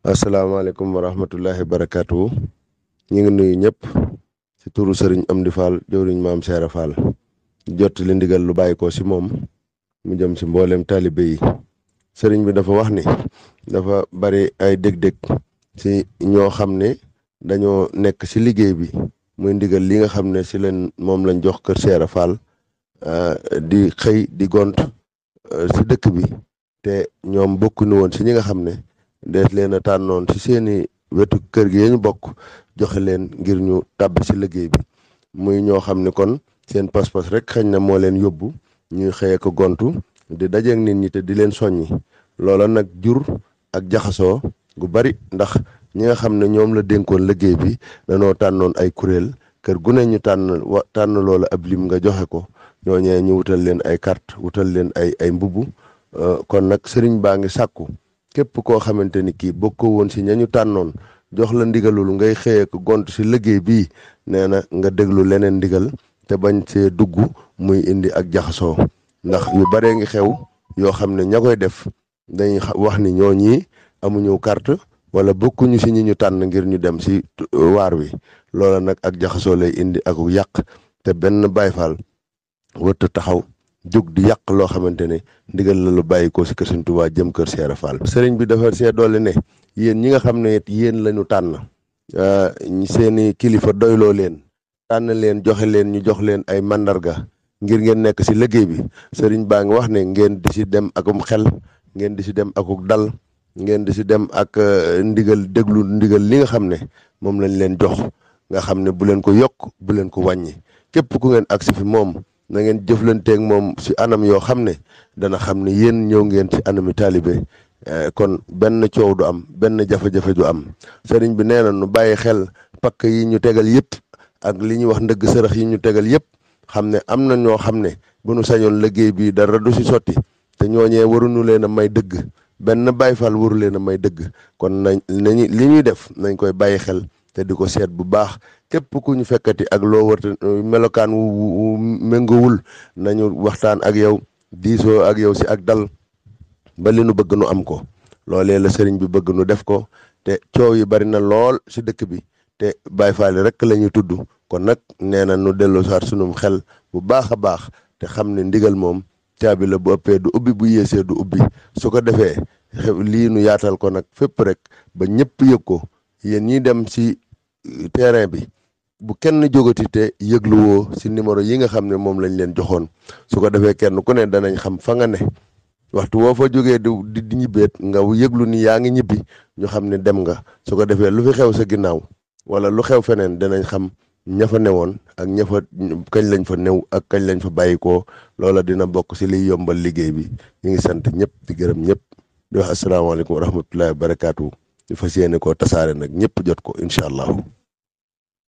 asalaamaaleykum wa rahmatullahi wa barakaatu. ñu ngi nuyu ñëpp ci turu sëriñ Amdi Fall jëwriñ maam Seera Fall jot li ndigal lu bàyyi ko ci moom mu jëm ci mboolem taalibe yi. sëriñ bi dafa wax ni dafa bari ay dég-dég ci ñoo xam ne dañoo nekk ci liggéey bi muy ndigal li nga xam ne ci leen moom lañ jox kër Seera Fall di xëy di gont ci dëkk bi te ñoom bokkuñu woon ci ñi nga xam ne dees leen a tànnoon ci seeni wetu kër gi ñu bokk joxe leen ngir ñu tàbbi ci liggéey bi muy ñoo xam ne kon seen pas-pas rek xëy na moo leen yóbbu ñuy xëyee ko gontu di dajeek nit ñi te di leen soññi loola nag jur ak jaxasoo gu bari ndax ñi nga xam ne ñoom la dénkoon liggéey bi danoo tànnoon ay kuréel kër gu ne ñu tànn loola ab lim nga joxe ko ñooñee ñu wutal leen ay carte wutal leen ay mbubb kon nag sëriñ baa ngi sàkku képp koo xamante ni kii bokkoo woon ci ñañu tànnoon jox la ndigalul ngay xëyee ko gont ci liggéey bii nee na nga déglu leneen ndigal te bañ see dugg muy indi ak jaxasoo ndax yu baree ngi xew yoo xam ne ña koy def dañuy wax ni ñoo ñii amuñu carte wala bokkuñu ci ñi ñu tànn ngir ñu dem ci waar wi loola nag ak jaxasoo lay indi ak yàq te benn Baay Faal wërta taxaw jóg di yàq loo xamante ne ndigal la lu bàyyi ko ci kër Sëriñ Tuubaa jëm kër Seera Fall. sëriñ bi dafa see doole ne yéen ñi nga xam ne it yéen la ñu tànn seeni kilifa doyloo leen tànn leen joxe leen ñu jox leen ay mandarga ngir ngeen nekk ci liggéey bi sëriñ baa ngi wax ne ngeen di ci dem akum xel ngeen di ci dem akuk dal ngeen di ci dem ak ndigal déglu ndigal li nga xam ne moom lañ leen jox nga xam ne bu leen ko yokk bu leen ko wàññi képp ku ngeen agsi fi moom na ngeen jëflanteeg moom ci anam yoo xam ne dana xam ne yéen ñëw ngeen ci anami taalibe kon benn coow du am benn jafe-jafe du am sëriñ bi nee na nu bàyyi xel pakk yi ñu tegal yëpp ak li ñuy wax ndëgg sërëx yi ñu tegal yëpp xam ne am na ñoo xam ne bu nu sañoon liggéey bi dara du ci sotti te ñooñee waruñu leen a may dëgg benn Baay Faal waru leen a may dëgg kon nañu li ñuy def nañ koy bàyyi xel te di ko seet bu baax képp ku ñu fekkati ak loo wërte melokaan wu méngowul nañu waxtaan ak yow diisoo ak yow ci ak dal ba li nu bëgg nu am ko loolee la sëriñ bi bëgg nu def ko te coow yi bari na lool ci dëkk bi te Baay Faal rek la ñu tudd kon nag nee na nu dellu saat sunum xel bu baax a baax te xam ne ndigal moom caabi la bu ëppee du ubbi bu yéesee du ubbi su ko defee lii nu yaatal ko nag fépp rek ba ñëpp yëg ko yéen ñi dem ci terrain bi bu kenn jógati te yëgluwoo ci numéro yi nga xam ne moom lañ leen joxoon su ko defee kenn ku ne danañ xam fa nga ne waxtu woo fa jógee di ñibbeet nga yëglu ni yaa ngi ñibbi ñu xam ne dem nga su ko defee lu fi xew sa ginnaaw wala lu xew feneen danañ xam ña fa newoon ak ña fa kañ lañ fa new ak kañ lañ fa bàyyikoo loola dina bokk ci liy yombal liggéey bi ñu ngi sant ñëpp di gërëm ñëpp di wax asalaamaaleykum wa rahmatullahi wa barakaatu. ñu fas yéene koo tasaare nag ñëpp jot ko incha allah.